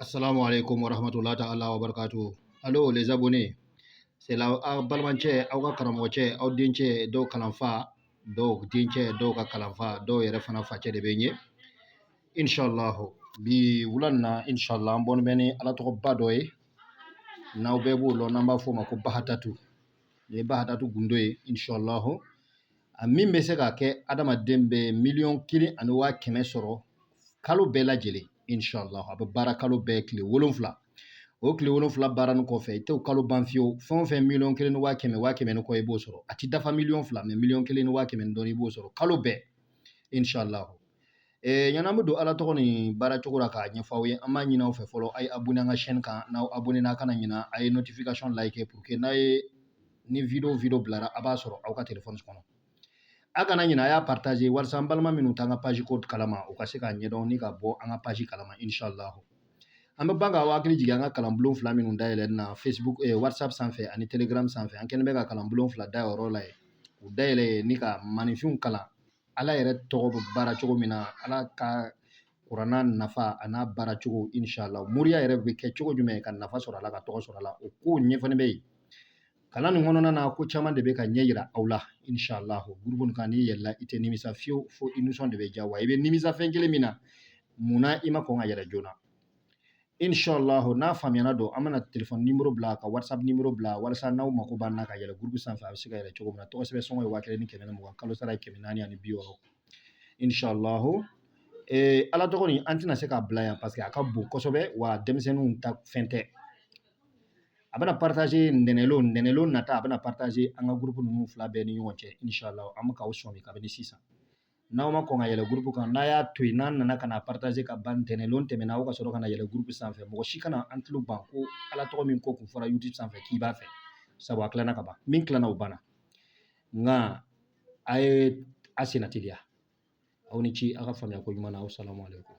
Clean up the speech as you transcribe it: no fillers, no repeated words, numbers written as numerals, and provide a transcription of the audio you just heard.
Assalamu alaikum warahmatullahi ta'ala wa barakatuh. Allo les abonnés, c'est la aw balimacɛ, aw ka karamɔgɔcɛ, aw dencɛ, dɔw kalanfa, dɔw dencɛ, dɔw ka kalanfa, dɔw yɛrɛ fana facɛ de bɛ n ye. Inshallah, bi wula nin na, inshallah, an bɔlen bɛ ni Ala tɔgɔba dɔ ye. N'aw bɛɛ b'o lɔn, n'an b'a fɔ o ma ko Bahatatu. Nin ye Bahatatu gundo ye, inshallah. A min bɛ se ka kɛ adamaden bɛ 1,1 miliyɔn sɔrɔ kalo bɛɛ lajɛlen, inshallah. A bɛ baara kalo bɛɛ tile 7. O tile 7 baara nin kɔfɛ, i t'o kalo ban fiyewu. Fɛn o fɛn 1,1 miliyɔn, 100,000 ni kɔ, i b'o sɔrɔ. A ti dafa 2 miliyɔn, mais 1,1 miliyɔn ni dɔɔnin, i b'o sɔrɔ kalo bɛɛ, inshallah. Ɲan'an bɛ don Ala tɔgɔ nin baara cogo la k'a ɲɛfɔ aw ye, an b'a ɲini aw fɛ fɔlɔ, a ye abonné an ka chaîne kan. N'aw abonné n'a kana ɲina, a ye notification like pour que n'a ye ni vidéo bilara, a b'a sɔrɔ aw ka téléphone kɔnɔ. A kana ɲina, a y'a partager walasa an balima minnu t'an ka page ko kalama, u ka se k'a ɲɛdɔn ni ka bɔ an ka page kalama, inshallah. An bɛ ban k'aw hakili jigin an ka kalanbulon fila minnu dayɛlɛ na Facebook, WhatsApp sanfɛ ani Telegram sanfɛ. An kɛlen bɛ ka kalanbulon fila da yɔrɔ la yen, k'u dayɛlɛ ni ka maninfinw kalan Ala yɛrɛ tɔgɔ bɛ baara cogo min na, Ala ka kuranna nafa a n'a baara cogo, inshallah. Moriya yɛrɛ bɛ kɛ cogo jumɛn ka nafa sɔrɔ a la, ka tɔgɔ sɔrɔ a la, o kow ɲɛfɔlen bɛ yen. Kalan nin kɔnɔna na, ko caman de bɛ ka ɲɛ yira aw la, inshallah. Groupe nin kan, n'i yɛlɛla, i tɛ nimisa fiyewu, fo i nisɔn de bɛ diya. Wa i bɛ nimisa fɛn kelen min na, munna i ma kɔn ka yɛlɛ joona? Inshallah, n'a faamuyana don, an bɛna téléphone numéro bila ka WhatsApp numéro bila walasa n'aw mako b'an na ka yɛlɛ groupe sanfɛ, a bɛ se ka yɛlɛ cogo min na. Tɔgɔ sɛbɛn sɔngɔ ye 1120, kalo sara ye 460, inshallah. Ala tɔgɔ nin, an tɛna se k'a bila yan parce que a ka bon kosɛbɛ, wa denmisɛnninw ta fɛn tɛ. A bɛna partager ntɛnɛlon, ntɛnɛlon nata, a bɛna partager an ka groupe ninnu fila bɛɛ ni ɲɔgɔn cɛ, inshallah. An bɛ k'aw sɔmi kabini sisan. N'aw ma kɔn ka yɛlɛ groupe kan, n'a y'a to yen, n'an nana ka na partager ka ban ntɛnɛlon tɛmɛna, aw ka sɔrɔ ka na yɛlɛ groupe sanfɛ. Mɔgɔ si kana an tulo ban ko Ala tɔgɔ min ko kun fɔra YouTube sanfɛ k'i b'a fɛ, sabu a tilana ka ban. Min tilana, o banna. Nka a ye a senna teliya. Aw ni ci, aw ka faamuya ko ɲuman na. Aw salamu aleykum.